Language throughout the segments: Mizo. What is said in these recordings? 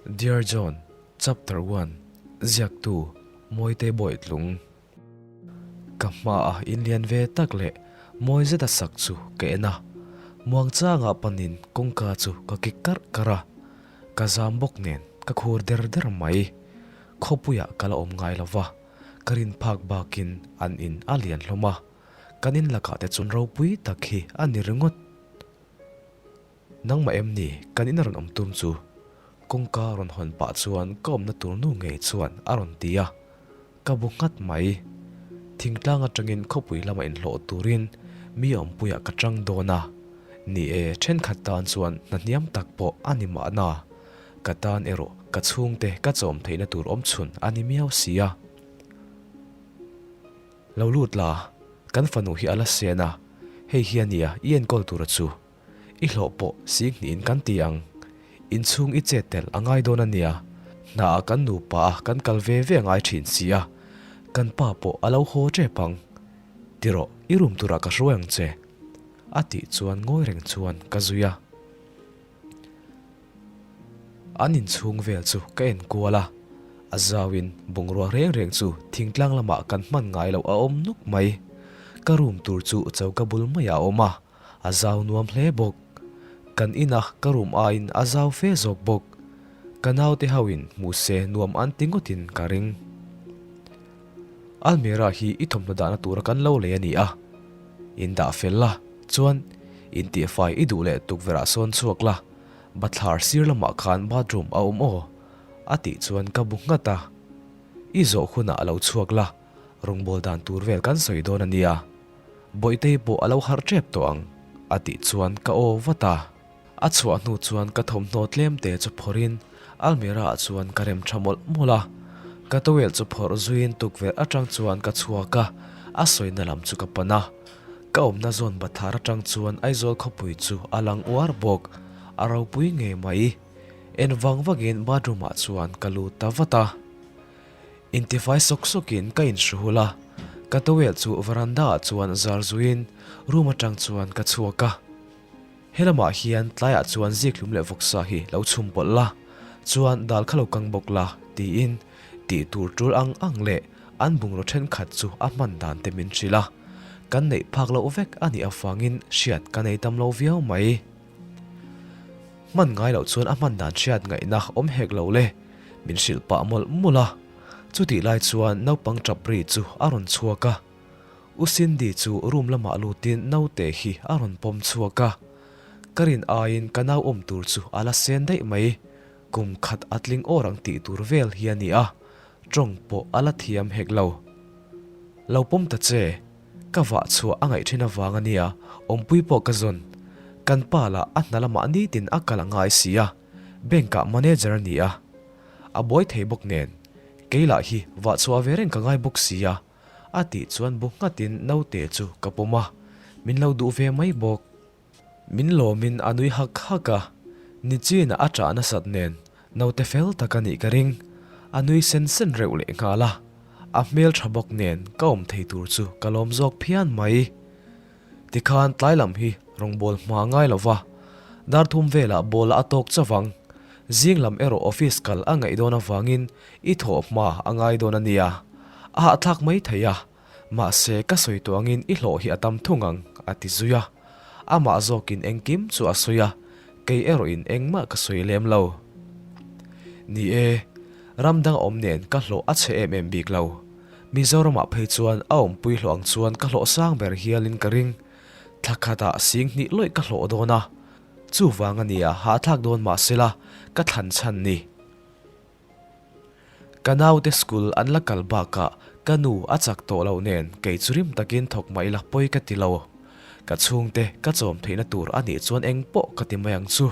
Dear John, Chapter One, Ziaktu, Mawite Bawitlung. Ka hmaah inlian ve tak leh mawi zeta sak chu ka en a, muangchangah panin kawngka chu ka kik karh karh a, ka zam bawk nen ka khur der der mai. Khawpuiah ka la awm ngai lo va, ka rin phak bakin an in a lian hlawm a, kan in lakah te chuan ropui tak hi a ni ringawt. Nangmah em ni kan in a rawn awm tum chu? Kawngka rawn hawn pah chuan ka awmna tur nu ngei chuan a rawn ti a, ka bu nghat mai. Thingtlang atangin khawpui lama inhlawh turin mi awmpuiah ka tang dawn a, ni e thenkhat tan chuan hna hniam tak pawh a ni mahna, ka tan erawh ka chhungte ka chawm theihna tur awmchhun a ni miau si a. Lo lut la, kan fanu hi a la sen a, hei hi a nia i enkawl tura chu. I hlawh pawh sing hnihin kan ti ang. Inchhung i chet tel a ngai dawn a nia. Hna ah kan nupa a kan kal ve ve a ngai thin si a. Kan pa pawh a lo haw tep ang. Ti rawh, i room turah ka hruai ang che. A tih chuan ngawi reng chuan ka zui a. An inchhung vel chu ka en kual a, a zauin bungrua reng reng chu thingtlang lamah kan hman ngai loh a awm nuk mai. Ka room tur chu choka bul maiah a awm a, a zau nuam hle bawk. Kan ina ka room aiin a zau fe zawk bawk. Ka naute hoin hmuh se nuam an ti ngawtin ka ring. Almira hi i thawmhnaw dahna tura kan lo lei a ni a, in dah fel la, chuan intihfai i duh leh tukverh ah sawn chhuak la, bathlar sir lamah khan bathroom a awm aw, a tih chuan ka bu nghat a. I zawh hunah a lo chhuak la, rawngbâwl dan tur vel kan sawi dawn a nia, Bawihtei pawh a lo harh ṭep tawh ang, a tih chuan ka aw vat a. A chhuah hnu chuan ka thawmhnaw tlem te chu phawrhin almirah ah chuan ka rem tha mawlh mawlh a. Ka towel chu phawrh zuiin tukverh atang chuan ka chhuak a, a sawina lam chu ka pan a. Ka awmna zawn bathlar atang chuan Aizawl khawpui chu a lang uar bawk, a ropui ngei mai. En vang vangin bathroom ah chuan ka lut ta vat a. Intifai sawk sawkin ka inhruhul a, ka towel chu veranda ah chuan zar zuiin room atang chuan ka chhuak a. He lamah hian tlaiah chuan zikhlum leh vawksa hi lo chhum pawlh la, chuan dal kha lo kang bawk la, tiin tih tur tul ang ang leh an bungraw thenkhat chu a hman dan te min hrilh a. Kan neih phak loh vek a nih avangin hriat ka nei tam lo viau mai. Hman ngai loh chuan a hman dan hriat ngaihna awm hek lo le, min hrilh pah mawlh mawlh a. Chutih lai chuan naupang tap ri chu a rawn chhuak a. U Cindy chu room lamah lutin naute hi a rawn pawm chhuak a, ka rin aiin ka nau awm tur chu a la sen daih mai, kum khat a tling awr ang tih tur vel hi a ni a, tawng pawh a la thiam hek lo. Lo pawm ta che, ka vah chhuah a ngaih thin avang a nia, awmpui pawh ka zawn. Kan pa lah a hna lamah nitin a kal a ngai si a, bank ah manager a ni a, a buai thei bawk nen, kei lah hi vah chhuah ve reng ka ngai bawk si a, A tih chuan bu nghatin naute chu ka pawm a, min lo duh ve mai bawk. Min lawmin a nui hak hak a, Nichina a ṭah nasat nen naute fel tak a nih ka ring. A nui sen sen reuh leh nghal a, a hmel ṭha bawk nen ka awm thei tur chu ka lawm zawk phian mai. Tikhan tlai lam hi rawngbâwl hma ngai lo va, dar thum velah ball a tawk chauh ang. Zing lam erawh office kal a ngaih dawn avangin I thawh hma a ngai dawn a nia, a hahthlak mai thei a, mahse ka sawi tawh angin i hlawh hi a tam thung ang, a ti zui a. Amah zawkin engkim chu a sawi a, kei erawhin engmah ka sawi lem lo. Ni e, ram dang awm nen ka hlawh a chhe em em bik lo. Mizoramah phei chuan a awmpui hlawh ang chuan ka hlawh sang ber hialin ka ring. Thla khatah sing hnih lawih ka hlawh dawn a, chuvang a nia hahthlak dawn mahsela ka thlan chhan ni. Ka naute school an la kal bakah ka nu a chak tawh loh nen kei chu rim takin thawk mah ila pawi ka ti lo. Ka chhungte ka chawm theihna tur a nih chuan eng pawh ka ti mai ang chu.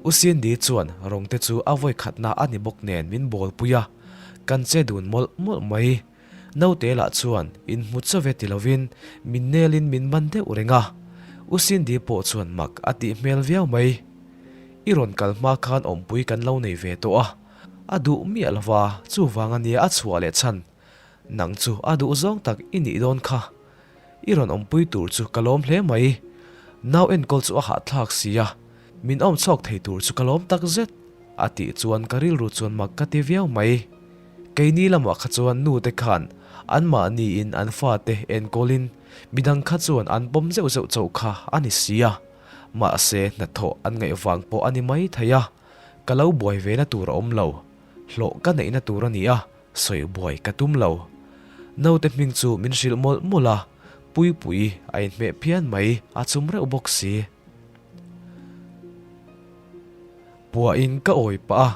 U Cindy chuan rawngte chu a vawi khatna a ni bawk nen min bawl pui a, kan che dun mawlh mawlh mai. Naute lah chuan inhmu chauh e ti lovin min nelin min man deuh reng a. U Cindy pawh chuan mak a tih hmel viau mai. I rawn kal hma khan awmpui kan lo nei ve tawh a, a duh miah lo va, chuvang a nia a chhuah leh chhan. Nang chu a duh zawng tak i nih dawn kha. I rawn awmpui tur chu ka lawm hle mai. Nau enkawl chu a hahthlak si a, min awm chhawk thei tur chu ka lawm tak zet. A tih chuan ka rilru chuan mak ka ti viau mai. Keini lamah kha chuan nu te khan anmahniin an fate enkawlin midang kha chuan an pawm zeuh zeuh chauh kha a ni si a. Mahse hnathawh an ngaih vang pawh a ni mai thei a, ka lo buai ve na tur a awm lo. Hlawh ka neihna tur a ni a, sawi buai ka tum lo. Naute hming chu min hrilh mawlh mawlh a, Puipuii a inhmeh phian mai, a chum reuh bawk si. Puahin ka awi pah a,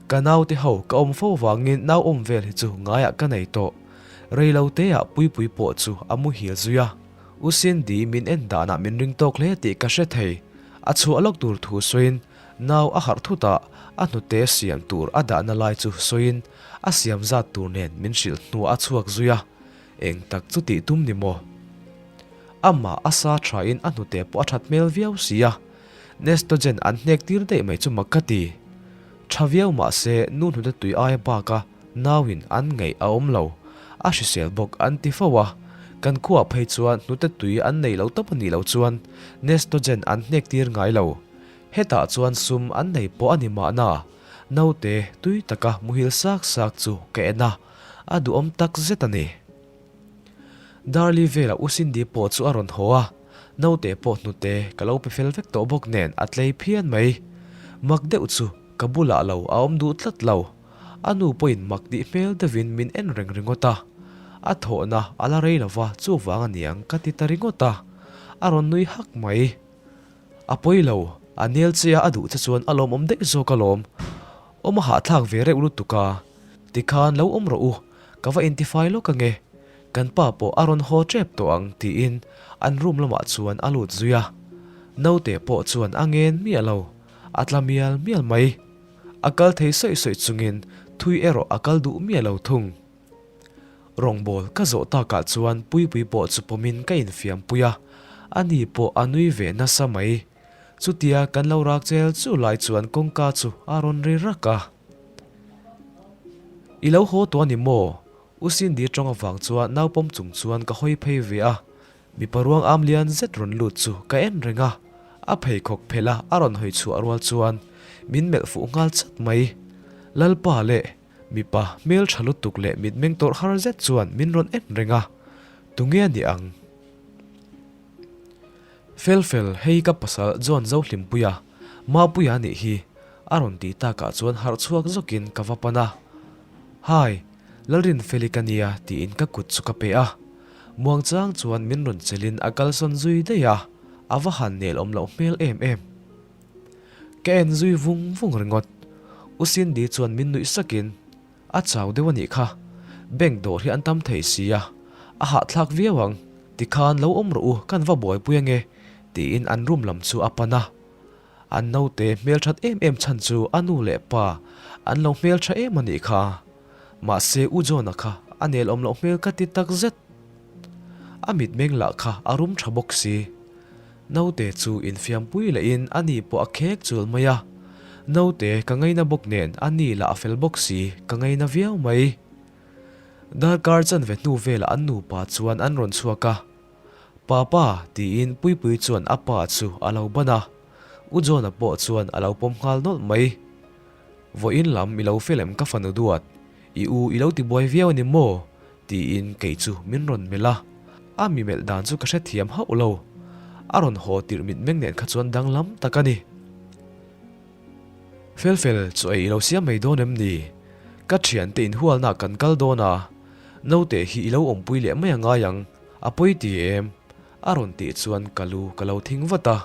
ka naute ho ka awm fo vangin nau awm vel hi chu ngaiah ka nei tawh. Reilo teah Puipui pawh chu a muhil zui a, U Cindy min en danah min ring tawk hle tih ka hre thei. A chhuah lawk tur thu sawiin nau a harh thut a, a hnute siam tur a dahna lai chu sawiin a siam zat tur nen min hrilh hnuah a chhuak zui a, eng tak chu tih tum ni maw? Amah a sa thain a hnute pawh a that hmel viau si a, Nestogen an hnek tir daih mai chu mak ka ti. Tha viau mah se nu hnute tui aia baka nauin an ngaih a awm lo. A hrisel bawk an ti fo a, kan khuaah phei chuan hnute tui an nei lo tawp a nih loh chuan Nestogen an hnek tir ngai lo. Hetah chuan sum an nei pawh a ni mahna, naute tui taka muhil sak sak chu ka en a, a duhawm tak zet a ni. Darli velah U Cindy pawh chu a rawn haw a, naute pawh hnute ka lo pe fel vek tawh bawk nen a tlei phian mai. Mak deuh chu ka bulah lo a awm duh tlat lo. A nu pawhin mak tih hmel deuhin min en reng ringawt a. A thawhna a la rei lova chuvang a niang ka ti ta ringawt a. A rawn nui hak mai. A pawi lo, a nel che a a duh che chuan a lawmawm daih zawk alawm. Awm a hahthlak ve reuh lutuk a. Tikhan lo awm rawh u, ka va intifai lawk ange, kan pa pawh a rawn haw tep tawh ang tiin an room lamah chuan a lut zui a. Naute pawh chuan a ngen miah lo, a tla mial mial mai. A kal thei sawi sawi chungin thui erawh a kal duh miah lo thung. Rawngbâwl ka zawh takah chuan Puipui pawh chu pawmin ka infiampui a, ani pawh a nui ve nasa mai. Chutia kan lo rak chel chu lai chuan kawngka chu a rawn ri rak a. I lo haw tawh a ni maw? U Cindy tawng avang chuan naupawm chung chuan ka hawi phei ve a, mipa ruang am lian zet rawn lut chu ka en reng a, a pheikhawk phelh a a rawn hawi chhuah rual chuan min melh fuh nghal chat mai. Lalpa leh mipa hmeltha lutuk leh mitmeng tawrh har zet chuan min rawn en reng a, tunge a nih ang? Felfel, hei ka pasal John Zohlimpuia, Mapuia anih hi, a rawn tih takah chuan harh chhuak zawkin ka va pan a. Hi, Lalrinfeli ka nia tiin ka kut chu ka pe a. Muangchang chuan min rawn chelin a kalsawn zui daih a, a va han nel awm loh hmel em em. Ka en zui vung vung ringawt. U Cindy chuan min nuih sakin. A chau deuh a nih kha. Bank dawr hi an tam thei si a, a hahthlak viau ang. Tikhan lo awm rawh u, kan va buaipui ange, tiin an room lam chu a pan a. An naute hmelthat em em chhan chu a nu leh pa an lo hmeltha em a nih kha. Mahse U John-a kha a nel awm loh hmel ka ti tak zet. A mitmeng lah kha a rum tha bawk si. Naute chu infiampui lehin a ni pawh a khek chul mai a. Naute ka ngaina bawk nen a ni lah a fel bawk si, ka ngaina viau mai. Darkar chanve hnu velah an nupa chuan an rawn chhuak a. Papa tiin Puipui chuan a pa chu a lo ban a. U John-a pawh chuan a lo pawm nghal nawlh mai. Vawiin lam i lo fel em ka fanu duat, i u i lo ti buai viau a ni maw? Tiin kei chu min rawn melh a, a mi melh dan chu ka hrethiam hauh lo. A rawn haw tirh mitmeng nen kha chuan danglam tak a ni. Felfel chu ei i lo siam mai dawn em ni? Ka thiante inhualnaah kan kal dawn a, naute hi i lo awmpui leh mai a ngai ang, a pawi ti em? A rawn tih chuan ka lu ka lo thing vat a.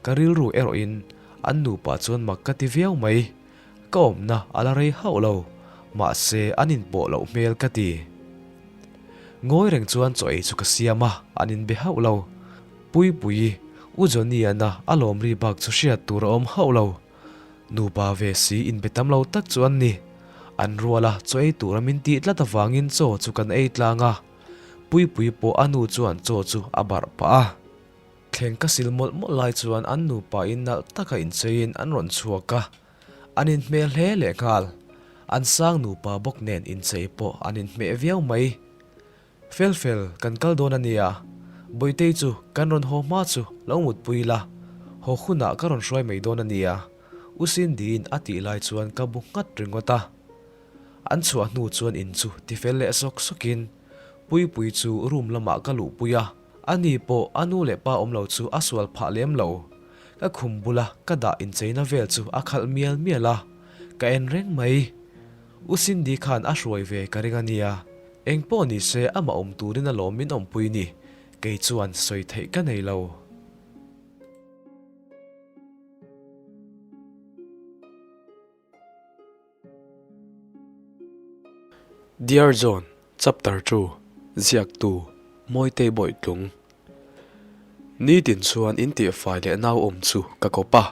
Ka rilru erawhin an nupa chuan mak ka ti viau mai. Ka awmna a la rei hauh lo, mahse an inpawh loh hmel ka ti. Ngawi reng chuan chaw ei chu ka siam a, an inbe hauh lo. Puipuii, U Johnny-ana a lawm ri bak chu hriat tur a awm hauh lo. Nupa ve si inbe tam lo tak chu an ni. An rual a, chaw ei tura min tih tlat avangin chaw chu kan ei tlang a. Puipuii pawh a nu chuan chaw chu a barh pah a. Thleng ka sil mawlh mawlh lai chuan an nupa in nalh taka incheiin an rawn chhuak a, an inhmeh hle leh nghal. An sang nupa bawk nen inchei pawh an inhmeh viau mai. Fel fel, kan kal dawn a nia, Bawihtei chu kan rawn haw hma chu lo mutpui la, haw hunah ka rawn hruai mai dawn a nia. U Cindy-in a tih lai chuan ka bu nghat ringawt a. An chhuah hnu chuan in chu tifel leh sawk sawkin Puipui chu room lamah ka luhpui a, ani pawh a nu leh pa awm lo chu a sual phah lem lo. Ka khum bula ka dah incheina vel chu a khalh mial mial a, ka en reng mai. U Cindy khan a hruai ve ka ring a nia, eng pawh ni se amah awm turin alawm min awmpui ni, kei chuan sawi theih ka nei lo. Dear John, Chapter Two, Ziaktu, Mawitei Bawitlung Nitin chuan in tihfai leh nau awm chu ka kawp a,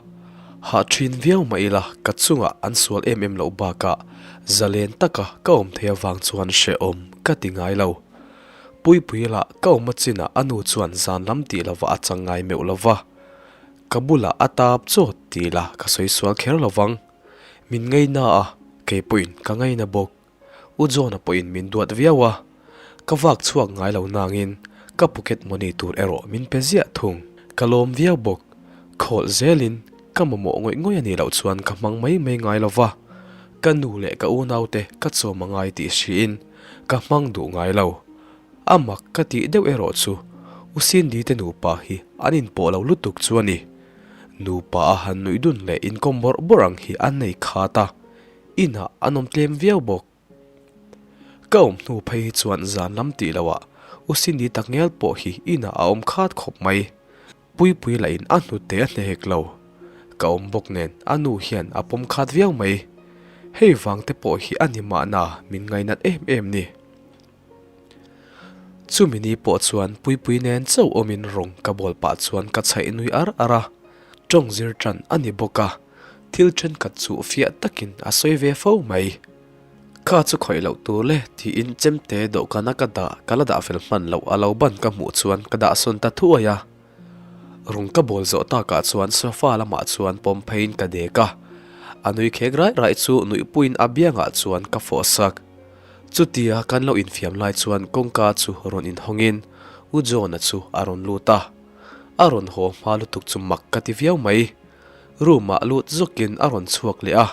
hah thin viau mah ila ka chungah an sual em em loh bakah zalen taka ka awm thei avang chuan hrehawm ka ti ngai lo. Puipui lah ka awm a chinah a nu chuan zan lam tih lova a chang ngai meuh lova, ka bulah a tap chawt tih lah ka sawi sual kher lovang. Min ngaina a, kei pawhin ka ngaina bawk. U John-a pawhin min duat viau a, ka vak chhuak ngai lo nangin ka pocket money tur erawh min pe ziah thung. Ka lawm viau bawk. Khawlh zelin ka mamawh ngawih ngawih a nih loh chuan ka hmang mai mai ngai lo va, ka nu leh ka unaute ka chawm a ngai tih hriin ka hmang duh ngai lo. A mak ka tih deuh erawh chu U Cindy te nupa hi an inpawh lo lutuk chu a ni. Nupa a han nuih dun leh inkawm bawrh bawrh ang hi an nei khat a, inah an awm tlem viau bawk. Ka awm hnu phei hi chuan zan lam tih loh ah U Cindy takngial pawh hi inah a awm khat khawp mai. Puipui lah in a hnute a hne hek lo. Ka awm bawk nen a nu hian a pawm khat viau mai. Hei vang te pawh hi a ni mahna min ngainat em em ni. Chumi ni pawh chuan Puipui nen chauh awmin rawng ka bawl pah chuan ka chhaih nui ar ar a, tawng zir tan a ni bawk a, thil thenkhat chu fiah takin a sawi ve fo mai. Kha chu khawih loh tur le tiin chemte dawhkana ka dah ka la dah fel hman loh a lo ban ka hmuh chuan ka dah sawn ta thuai a. Rawng ka bawl zawh takah chuan sofa lamah chuan pawm pheiin ka dek a, a nui khek raih raih chu nuihpuiin a biangah chuan ka fawh sak. Chutia kan lo infiam lai chuan kawngka chu rawn inhawngin U John-a chu a rawn lut a, a rawn haw hma lutuk chu mak ka ti viau mai. Room-ah lut zawkin a rawn chhuak leh a,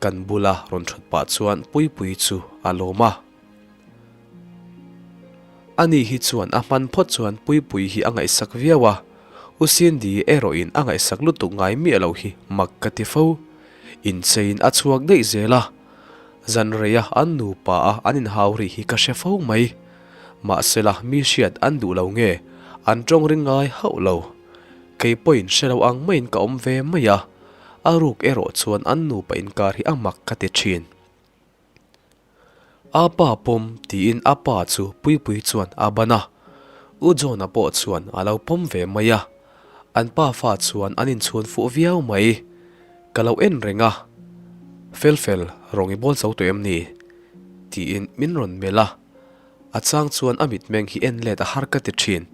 kan bula rawn thut pah chuan Puipuii chu a lawm a. Ani hi chuan a hman phawt chuan Puipuii hi a ngaihsak viau a, U Cindy erawhin a ngaihsak lutuk ngai miah lo hi mak ka ti fo. Incheiin a chhuak daih zel a. Zan reia an nupa a an inhau rih hi ka hre fo mai. Mahsela mi hriat an duh lo nge an tawng ring ngai hauh lo. Kei pawhin hre lo ang maiin ka awm ve mai a, a ruk erawh chuan an nupa inkar hi a mak ka ti thin. A pa pawm tiin a pa chu Puipui chuan a ban a, U John-a pawh chuan a lo pawm ve mai a. An pa fa chuan an inchhun fuh viau mai. Ka lo en reng a, Fel fel, rawng i bawl zo tawh em ni? tiin min rawn melh a. A chang chuan a mitmeng hi en let a har ka ti thin.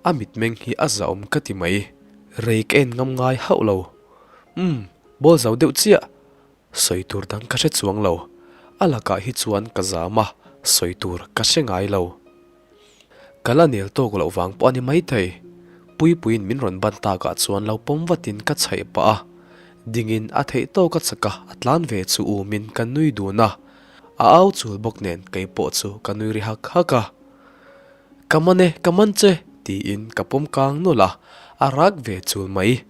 A mitmeng hi a zahawm ka ti mai. Rei ka en ngam ngai hauh lo. Umm, bawl zo deuh chiah. Sawi tur dang ka hre chuang lo. A lakah hi chuan ka zam a, sawi tur ka hre ngai lo. Ka la nel tawk loh vang pawh a ni maithei. Puipuiin min rawn ban takah chuan lo pawm vatin ka chhaih pah a. Dingin a theih tawk a chak a, a tlan ve chu umin ka nui dun a. A au chul bawk nen kei pawh chu ka nui ri hak hak a. Ka man e, ka man che! tiin ka pawm kang nawlh a, a rak ve chul mai.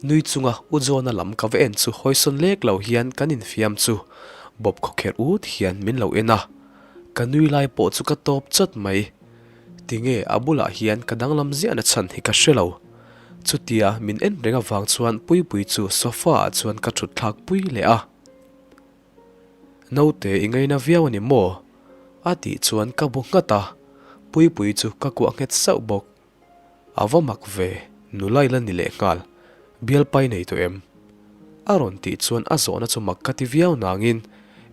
Nui chunga U John-a lam ka va en chu hawisawn lek lo hian kan infiam chu bawp khawkherh ut hian min lo en a. Ka nui lai pawh chu ka tawp chawt mai. Tinge a bulah hian ka danglam ziahna chhan hi ka hre lo. Chutia min en reng avang chuan Puipui chu sofa ah chuan ka thut thlak pui leh a. Naute i ngaina viau a ni maw? A tih chuan ka bu nghat a, Puipui chu ka kuah nghet sauh bawk. A va mak ve, nula ila ni leh nghal, bialpai nei tawh em? A rawn tih chuan a zawhna chu mak ka ti viau nangin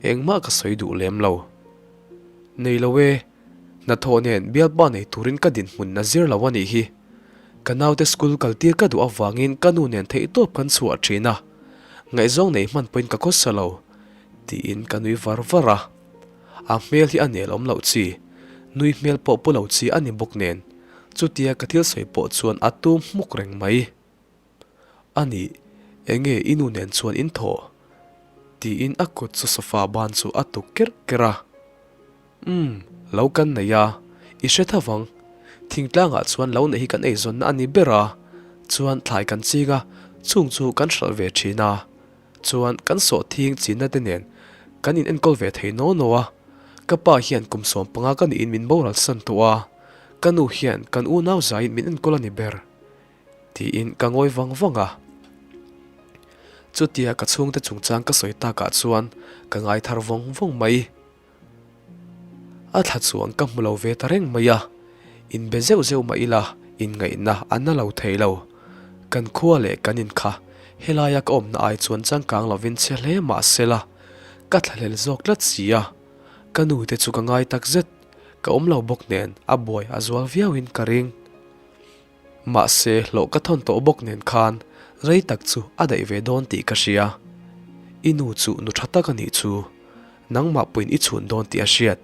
engmah ka sawi duh lem lo. Nei lo e, hnathawh nen bialpa nei turin ka dinhmun na zir lo a nih hi. Ka naute school kal tir ka duh avangin ka nu nen theihtawp kan chhuah thin a, ngaihzawng nei hman pawhin ka khawsa lo, tiin ka nui var var a. A hmel hi a nel awm loh chi, nui hmel pawh pu lo chi a ni bawk nen, chutia ka thil sawi pawh chuan a tum hmuk reng mai. A nih, Enge i nu nen chuan in thawh? Tiin a kut chu sofa ban chu a tuk kerh kerh a. Umm, lo kan nei a, i hre tho vang. Thingtlangah chuan lo neih hi kan eizawnna a ni ber a, chuan thlai kan ching a, chung chu kan hralh ve thin a. Chuan kan sawhthing chinna te nen kan in enkawl ve thei naw naw a, ka pa hian kum 15 ka niin min boral san tawh a, ka nu hian kan unau zaiin min enkawl a ni ber tiin ka ngawi vang vang a. Chutia ka chhungte chungchang ka sawi takah chuan ka ngai thar vawng vawng mai. A thla chuan ka hmu lo ve ta reng mai a, inbe zeuh zeuh mah ila inngaihna a na lo thei lo. Kan khua leh kan in kha helaia ka awmna ai chuan changkang lovin chhe hle mah sela, ka thlahlel zawk tlat si a. Ka nu te chu ka ngai tak zet, ka awm lo bawk nen a buai a zual viauin ka ring. Mahse hlawh ka thawn tawh bawk nen khan rei tak chu a daih ve dawn tih ka hria. I nu chu nu tha tak a nih chu. Nangmah puiin i chhun dawn tih a hriat.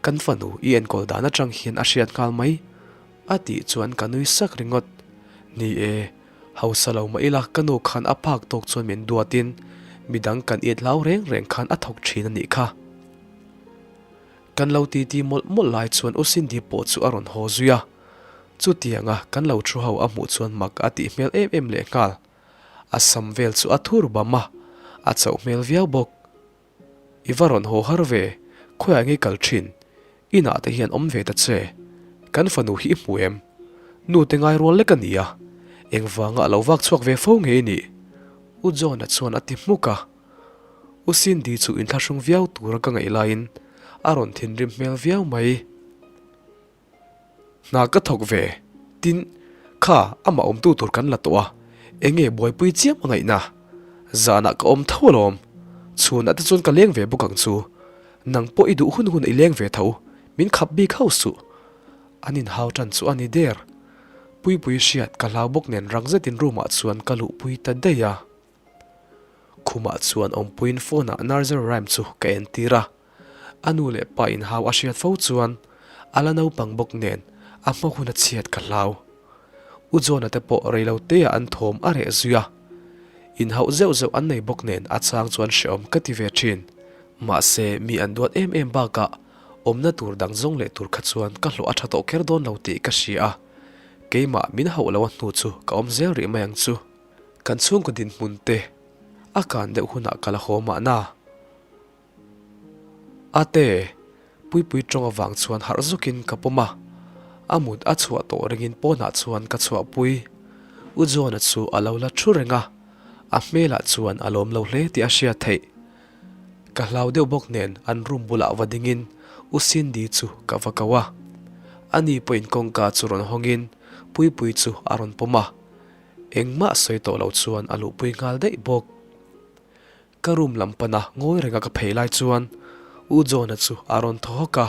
Kan fanu i enkawl dan atang hian a hriat nghal mai. A tih chuan ka nui sak ringawt. Ni e, hausa lo mah ila ka nu khan a phak tawk chuan min duatin midang kan it hlau reng reng khan a thawk thin a nih kha. Kan lo titi mawlh mawlh lai chuan U Cindy pawh chu a rawn haw zui a. Chutianga kan lo thu ho a hmuh chuan mak a tih hmel em em leh nghal. A sam vel chu a thur bam a, a chauh hmel viau bawk. I va rawn haw har ve, khawiah nge i kal thin? Inah te hian awm ve ta che. Kan fanu hi i hmu em? Nu te ngai rual lek a ni a, engvanga a lo vak chhuak ve fo nge i nih? U John-a chuan a ti hmuk a. U Cindy chu inthlahrung viau tura ka ngaih laiin a rawn thinrim hmel viau mai. Hna ka thawk ve, tin, kha amah awmtu tur kan la tawh a, enge buaipui chiam a ngaihna? Zanah ka awm tho alawm, chhunah te chuan ka leng ve bawk ang chu. Nang pawh i duh hun hun i leng ve tho, min khap bik hauh suh. An inhau tan chu a ni der. Puipui hriat ka hlau bawk nen rang zetin room ah chuan ka luhpui ta daih a. Khumah chuan awmpuiin phone ah nursery rhyme chu ka entir a. A nu leh pa inhau a hriat fo chuan a la naupang bawk nen a hma hun a chhiat ka hlau. U John-a te pawh reilo te ah an thawm a reh zui a. Inhauh zeuh zeuh an nei bawk nen a chang chuan hrehawm ka ti ve thin. Mahse mi an duat em em bakah awmna tur dang zawng leh tur kha chuan ka hlawh a tha tawh kher dawn lo tih ka hria a. Keimah min hauh lo a hnu chu ka awm zel rih mai ang chu. Kan chhungkaw dinhmun te a kan deuh hunah ka la haw mahna. Ate, Puipui tawng avang chuan harh zukin ka pawm a, a mut a chhuah tawh ringin pawnah chuan ka chhuahpui. U John-a chu a lo la thu reng a, a hmelah chuan a lawm lo hle tih a hriat theih. Ka hlau deuh bawk nen an room bulah va dingin U Cindy chu ka va ko a. Ani pawhin kawngka chu rawn hawngin Puipui chu a rawn pawm a, engmah sawi tawh lo chuan a luhpui nghal daih bawk. Ka room lam pana ngawi renga ka phei lai chuan U John-a chu a rawn thaw hawk a,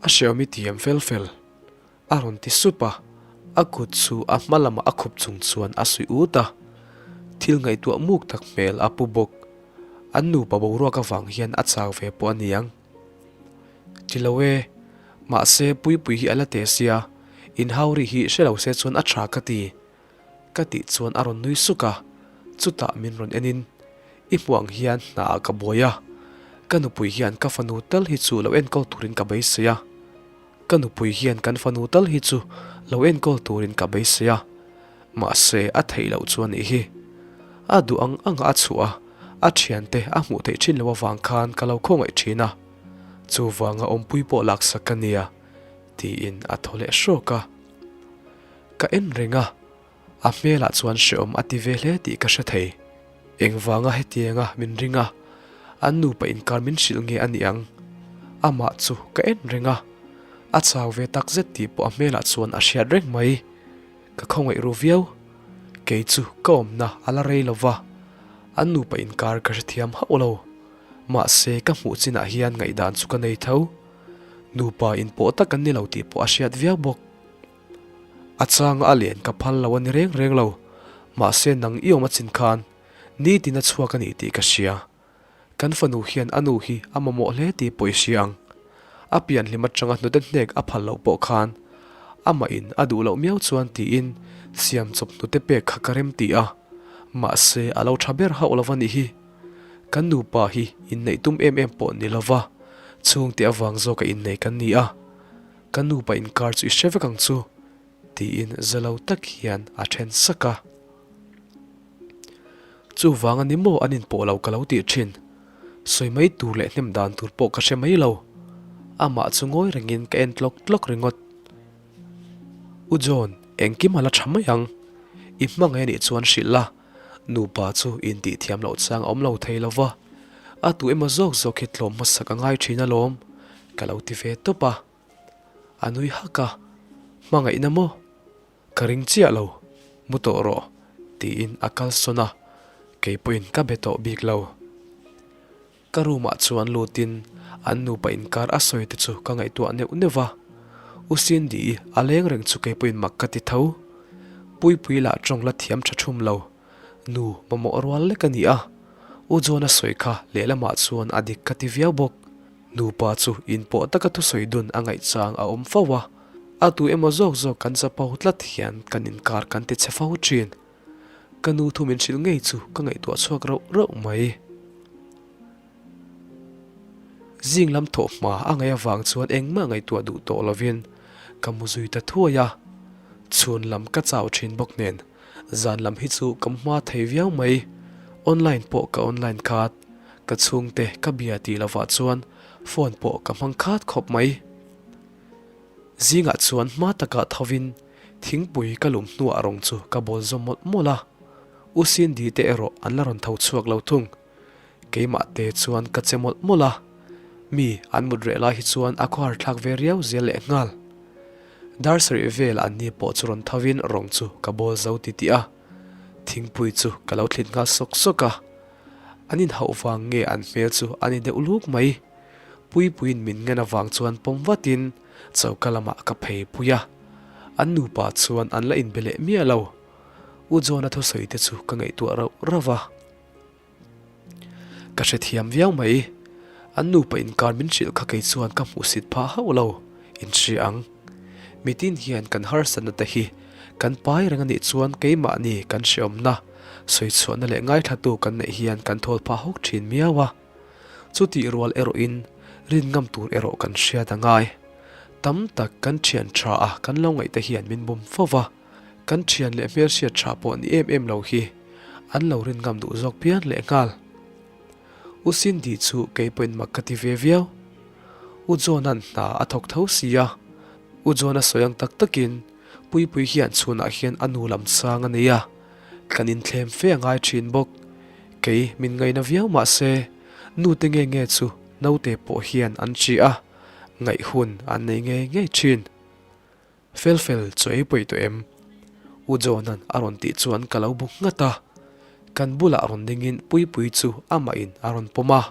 a hreawm i tiam fel fel a rawn ti sup a, a kut chu a hma lamah a khup chung chuan a suih ut a, thil ngaihtuah muk tak hmel a pu bawk. An nupa boruak avang hian a chau ve pawh a niang. Ti lo e, mahse Puipui hi a la te sia, inhau ri hi hre lo se chuan a tha ka ti. Ka tih chuan a rawn nui suk a, chutah min rawn en in, I hmuh ang hian hna ah ka buai a, ka nupui hian ka fanu tal hi chu lo enkawl turin ka beisei a, ka nupui hian kan fanu tal hi chu lo enkawl turin ka beisei a, mahse a theih loh chu a nih hi. A duh ang ang a chhuah a, a thiante a hmuh theih thin loh avang khan ka lo khawngaih thin a, chuvanga awmpui pawh laksak ka nia, tiin a thaw leh hrawk a. Ka en reng a, a hmelah chuan hrehawm a ti ve hle tih ka hre thei. Engvanga hetianga min ring a, an nupa inkar min hrilh nge a nih ang? Amah chu ka en reng a, a chau ve tak zet tih pawh a hmelah chuan a hriat reng mai. Ka khawngaih ru viau. Kei chu ka awmna a la rei lo va, an nupa inkar ka hrethiam hauh lo. Mahse ka hmuh chinah hian ngaihdan chu ka nei tho. Nupa inpawh tak an ni lo tih pawh a hriat viau bawk. A changa a len ka phal lo a ni reng reng lo, mahse nang i awm a chin khan nitin a chhuak a ni tih ka hria. Kan fanu hian a nu hi a mamawh hle tih pawh i hria ang. A pian hlim atanga hnute hnek a phal loh pawh khan amah in a duh loh miau chuan tiin siam chawp hnute pek kha ka rem ti a. Mahse a lo tha ber hauh lo a nih hi. Kan nupa hi inneih tum em em pawh ni lova, chhungte avang zawka innei kan ni a. Kan nupa inkar chu i hre vek ang chu, tiin za lo tak hian a then sak a. Chuvang a ni maw an inpawh lo ka lo tih thin. Sawi mai tur leh hnem dan tur pawh ka hre mai lo. Amah chu ngawi rengin ka en tlawk tlawk ringawt. U John, engkim a la tha mai ang. I hmangaih a nih chuan hrilh la, nupa chu intih thiam loh chang a awm lo thei lo va. A tu emaw zawk zawk hi tlawm hmasak a ngai thin alawm, ka lo ti ve tawp a. A nui hak a, Hmangaihna maw? Ka ring chiah lo, mu tawh rawh, tiin a kal sawn a, kei pawhin ka be tawh bik lo. Ka room ah chuan lutin an nupa inkar a sawi te chu ka ngaihtuah neuh neuh va, U Cindy-i a leng reng chu kei pawhin mak ka ti tho. Puipui lah tawng la thiam tha thum lo, nu mamawh rual lek a ni a, U John-a sawi kha lehlamah chuan a dik ka ti viau bawk. Nupa chu inpawh taka thusawi dun a ngaihchang a awm fo a, a tu emaw zawk zawk kan chapo tlat hian kan inkar kan ti chhe fo thin. Ka nu thu min hrilh ngei chu ka ngaihtuah chhuak rauh rauh mai. Zing lam thawh hma a ngaih avang chuan engmah ngaihtuah duh tawh lovin ka mu zui ta thuai a, chhun lam ka chau thin bawk nen zan lam hi chu ka mu hma thei viau mai. Online pawh ka online khat. Ka chhungte ka bia tih lovah chuan phone pawh ka hmang khat khawp mai. Zingah chuan hma takah thovin thingpui ka lum hnuah rawng chu ka bawl zawm mawlh mawlh a. U Cindy te erawh an la rawn tho chhuak lo thung. Keimah te chuan ka che mawlh mawlh a. Mi an mut reh lai hi chuan a khawhar thlak ve riau zel leh nghal. Dar sarih vel an ni pawh chu rawn thovin rawng chu ka bawl zo titih a. Thingpui chu ka lo thlit nghal sawk sawk a. An inhauh vang nge an hmel chu a ni deuh luk mai. Puipuiin min ngen avang chuan pawm vatin choka lamah ka phei pui a. An nupa chuan an la inbe leh miah lo. U John-a thusawi te chu ka ngaihtuah rauh rauh va. Ka hrethiam viau mai. An nupa inkar min hrilh kha kei chuan ka hmuhsit phah hauh lo, inhria ang. Mitin hian kan harsatna te hi kan pai reng a nih chuan keimahni kan hreawmna, sawichhuahna leh ngaithlatu kan neih hian kan thawl phah hawk thin miau a. Chutih rual erawhin rin ngam tur erawh kan hriat a ngai. Tam tak kan thian tha a kan lo ngaih te hian min bum fo va, kan thian leh hmelhriat tha pawh ni em em lo hi an lo rin ngam duh zawk pian lehnghal. U Cindy chu kei pawhin mak ka ti ve viau. U John-a'n hna a thawk tho si a, U John-a sawi ang tak takin Puipui hian chhunah hian a nu lam chang a nei a, kan inthlem fe a ngai thin bawk. Kei min ngaina viau mah se, nute nge nge chu naute pawh hian an ṭih a, ngaih hun an nei ngei ngei thin. Fel fel chu ei pawi tawh em? U John-a'n a rawn tih chuan ka lo bu nghat a. Kan bulah rawn dingin Puipui chu amahin a rawn pawm a.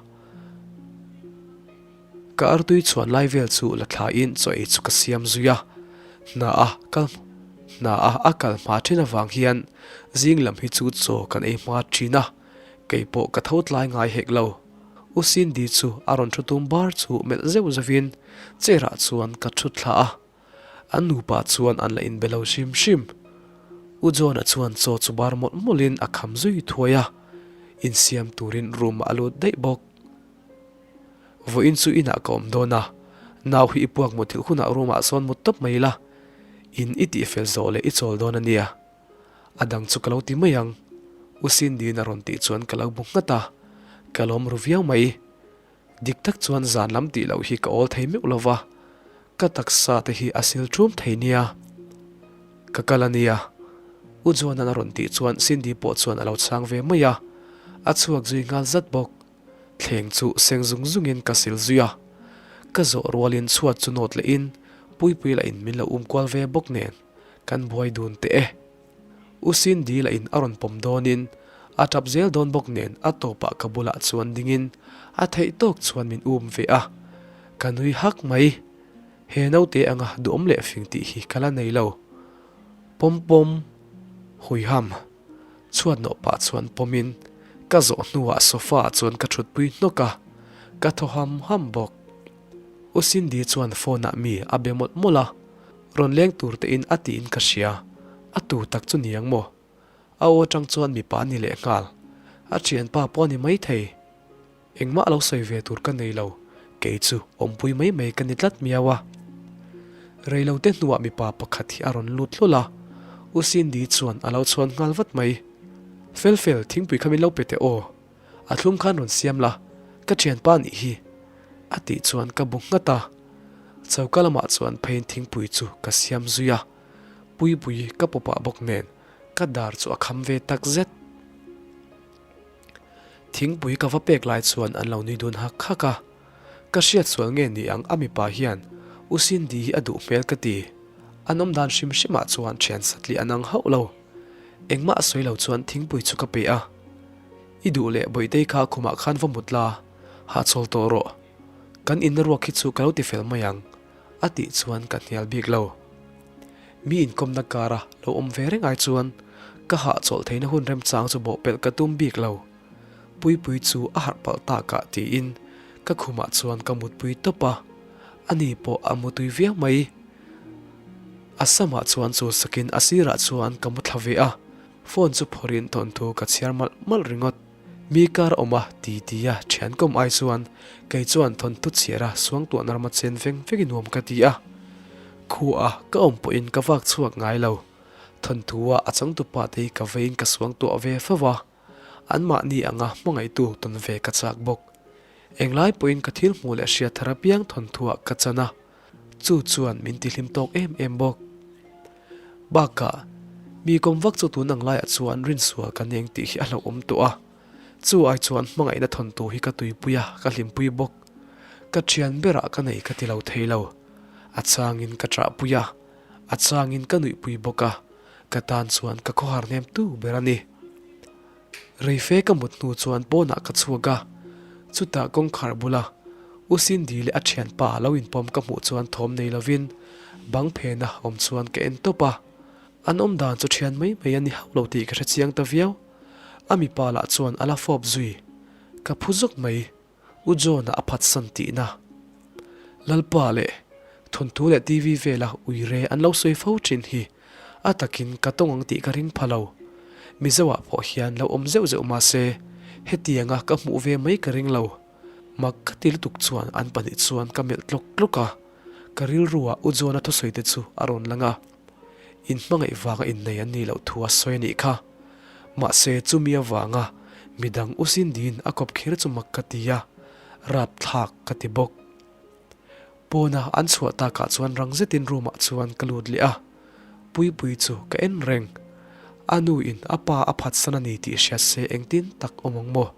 Ka artui chhuan lai vel chu la thlain chaw ei chu ka siam zui a. Hna a kal hna a a kal hma thin avang hian zing lam hi chu chaw kan ei hma thin a, kei pawh ka tho tlai ngai hek lo. U Cindy chu a rawn thu tum bar chu melh zeuh zeuhin chair ah chuan ka thut thla a. An nupa chuan an la inbe lo hrim hrim. U John-a chuan chaw chu bar mawlh mawlhin a kham zui thuai a, insiam turin room-ah a lut daih bawk. Vawiin chu inah ka awm dawn a, nau hi i puak muthilh hunah room-ah sawn mut tawp mai la, in i tihfel zawh leh i chawl dawn a nia. A dang chu ka lo ti mai ang, U Cindy-in a rawn tih chuan ka lo bu nghat a, ka lawm ru viau mai. Dik tak chuan zan lam tih loh hi ka awl thei meuh lo va, ka taksa te hi a sil ṭhum thei nia. Ka kal a nia. U John-a'n a rawn tih chuan Cindy pawh chuan a lo chhang ve mai a, a chhuak zui nghal zat bawk. Thleng chu seng zung zungin ka sil zui a, ka zawh rualin chhuat chu nawt lehin Puipui lahin min lo um kual ve bawk nen kan buai dun teh e. U Cindy lah in a rawn pawm dawnin a tap zel dawn bawk nen a tawpah ka bulah chuan dingin a theih tawk chuan min um ve a, ka nui hak mai. He naute anga duhawm leh fing tih hi ka la nei lo. Pawm pawm huiham chhuat nawh pah chuan pawmin ka zawh hnuah sofa ah chuan ka thutpui hnawk a, ka thaw ham ham bawk. U Cindy chuan phone ah mi a be mawlh mawlh a, rawn leng tur te in a tiin ka hria, a tu tak chu niang maw? A aw atang chuan mipa a ni lehnghal. A thianpa pawh a ni maithei. Engmah lo sawi ve tur ka nei lo, kei chu awmpui mai mai ka ni tlat miau a. Reilote hnuah mipa pakhat hi a rawn lut hlul a, U Cindy chuan a lo chhuan nghal vat mai. Fel fel, thingpui kha min lo pe teh aw, a thlum khan rawn siam la, ka thianpa nih hi, a tih chuan ka bu nghat a. Choka lamah chuan pheiin thingpui chu ka siam zui a, Puipui ka pawpah bawk nen ka dar chu a kham ve tak zet. Thingpui ka va pek lai chuan an lo nui dun hak hak a, ka hriat sual nge ni ang a mipa hian U Cindy hi a duh hmel ka ti. An awm dan hrim hrim ah chuan thian satli an ang hauh lo. Engmah a sawi lo chuan thingpui chu ka pe a, I duh leh Bawihtei kha khumah khan va mut la, hahchawl tawh rawh. Kan inna ruak hi chu ka lo ti fel mai ang a tih chuan ka hnial bik lo. Mi inkawmna kara lo awm ve reng ai chuan ka hahchawlh theihna hun remchang chu bawhpelh ka tum bik lo. Puipui chu a harh palh takah tiin ka khumah chuan ka mutpui tawp a, ani pawh a mutui viau mai. A samah chuan chu sakin a sirah chuan ka mu thla ve a, phone chu phawrhin thawnthu ka chhiar malh malh ringawt. Mi kar awm a ti ti a thian kawm ai chuan kei chuan thawnthu chhiar a suangtuahna rama chen veng veng i nuam ka ti a. Khua a ka awm pawhin ka vak chhuak ngai lo. Thawnthu a a changtupa te hi ka veiin ka suangtuah ve fo va. Anmahni anga hmangaihtu tawn ve ka chak bawk. Englai pawhin ka thil hmuh leh hriat thar apiang thawnthuah ka chan a. Chu chuan min tihlim tawk em em bawk. Bakah, mi kawm vak chu tun ang laiah chuan rinsual ka neng tih hi a hlauhawm tawh a. Chu ai chuan hmangaihna thawntu hi ka tuipui a, ka hlimpui bawk. Ka thian berah ka nei ka ti lo thei lo. A changin ka ṭahpui a, a changin ka nuihpui bawk a, ka tan chuan ka khawhar hnem tu ber a ni. Reife ka mut hnu chuan pawnah ka chhuak a, chutah kawngkhar bula U Cindy leh a thianpa lo inpawm ka hmuh chuan thawm nei lovin bang phena awm chuan ka en tawp a, an awm dan chu thian mai mai a ni hauh lo tih ka hre chiang ta viau. A mipa lah chuan a la fawp zui, ka phu zawk mai. U John-a a phatsan tihna. Lalpa leh thawnthu leh TV vela uire an lo sawi fo thin hi a takin ka tawng ang tih ka ring pha lo. Mizoah pawh hian lo awm zeuh zeuh mahse hetianga ka hmuh ve mai ka ring lo. Mak ka ti lutuk chuan an pahnih chuan ka melh tlawk tlawk a, ka rilruah U John-a thusawi te chu a rawn lang a. Inhmangaih vanga innei an nih loh thu a sawi a nih kha. Mahse chumi avanga midang U Cindy-in a kawp kher chu mak ka ti a, rapthlak ka ti bawk. Pawna an chhuah takah chuan rang zetin room-ah chuan ka lut leh a, Puipui chu ka en reng. A nu-in a pa a phatsan a ni tih hria se engtin tak awm ang maw?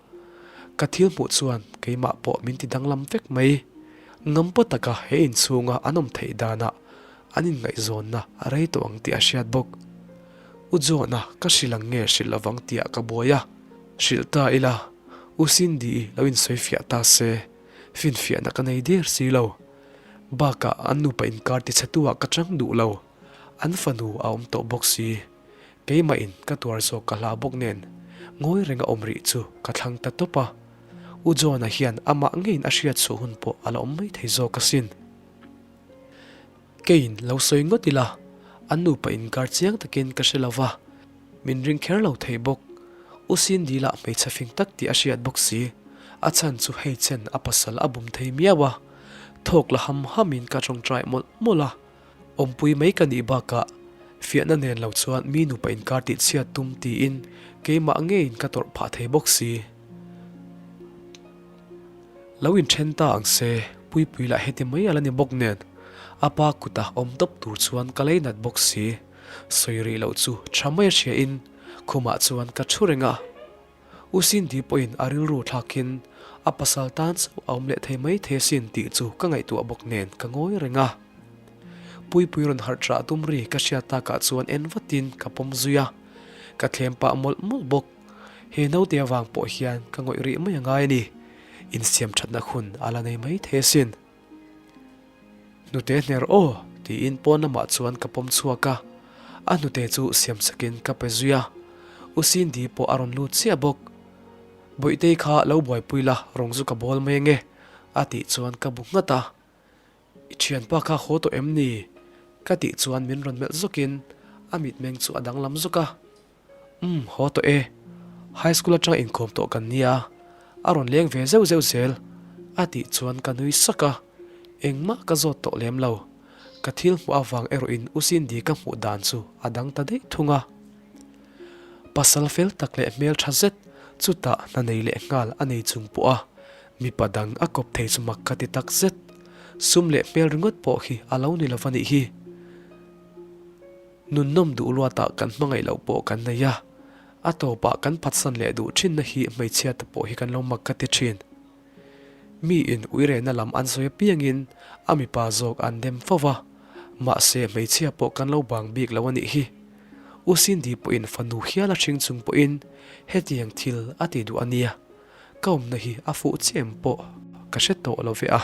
Ka thil hmuh chuan keimah pawh min ti danglam vek mai. Ngampa taka he inchhunga an awm theih danah An inngaihzawnna a rei tawh ang tih a hriat bawk. U John-a ka hrilh ang nge hrilh lovang tihah ka buai a, hrilh ta ila U Cindy-i lo insawifiah ta se, finfiahna ka nei der si lo. Bakah an nupa inkar tichhetu-ah ka chang duh lo, an fanu a awm tawh bawk si. Keimahin ka tuar zawk ka hlau bawk nen ngawi renga awm rih chu ka thlang ta tawp a. U John-a hian amah ngeiin a hriat chhuah hun pawh a la awm maithei zawk asin. Keiin lo sawi ngawt ila, an nupa inkar chiang takin ka hre lo va, min ring kher lo thei bawk. U Cindy lah hmeichhe fing tak tih a hriat bawk si, a chhan chu hei chen a pasal a bum thei miau a. Thawk la ham hamin ka tawngtai mawlh mawlh a, awmpui mai ka nih bakah fiahna nen lo chuan mi nupa inkar tih chhiat tum tiin keimah ngeiin ka tawrh phah thei bawk si. Lo inthen ta ang se, Puipui lah heti mai a la ni bawk nen, a pa kuta awm tawp tur chuan ka lei nat bawk si. Sawi rih loh chu tha mai a hria in khumah chuan ka thu reng a. U Cindy pawhin a rilru thlakin a pasal tan chauh a awm leh thei mai thei asin tih chu ka ngaihtuah bawk nen ka ngawi reng a. Puipui rawn harh ṭah tum ri ka hriat takah chuan en vatin ka pawm zui a, ka thlem pah mawlh mawlh bawk. He naute avang pawh hian ka ngawih rih mai a ngai a ni. Insiam thatna hun a la nei mai thei asin. Hnute hner aw tiin pawn lamah chuan ka pawm chhuak a, a hnute chu siam sakin ka pe zui a. U Cindy pawh a rawn lut chiah bawk. Bawihtei kha lo buaipui la rawng chu ka bawl mai ange a tih chuan ka bu nghat a. I thianpa kha haw tawh em ni? Ka tih chuan min rawn melh zawkin a mitmeng chu a danglam zawk a. Umm, haw tawh e. High school atanga inkawm tawh kan nia, a rawn leng ve zeuh zeuh zel, a tih chuan ka nui sak a. Engmah ka zawt tawh lem lo. Ka thil hmuh avang erawhin U Cindy ka hmuh dan chu a dang ta daih thung a. Pasal fel tak leh hmel tha zet chutah hna nei leh nghal a nei chung pawh a, mipa dang a kawp thei chu mak ka ti tak zet. Sum leh hmel ringawt pawh hi a lo ni lo va nih hi. Nunnawm duh luatah kan hmangaih loh pawh kan nei a, a tawpah kan phatsan leh duh thinna hi hmeichhia te pawh hi kan lo mak ka ti thin. Mi in uirehna lam an sawi apiangin a mipa zawk an dem fo va, mahse hmeichhia pawh kan lo bang bik lo a nih hi. U Cindy pawhin fanu hial a hring chung pawhin hetiang thil a ti duh a nia, ka awmna hi a fuh chiah em pawh ka hre tawh lo ve a.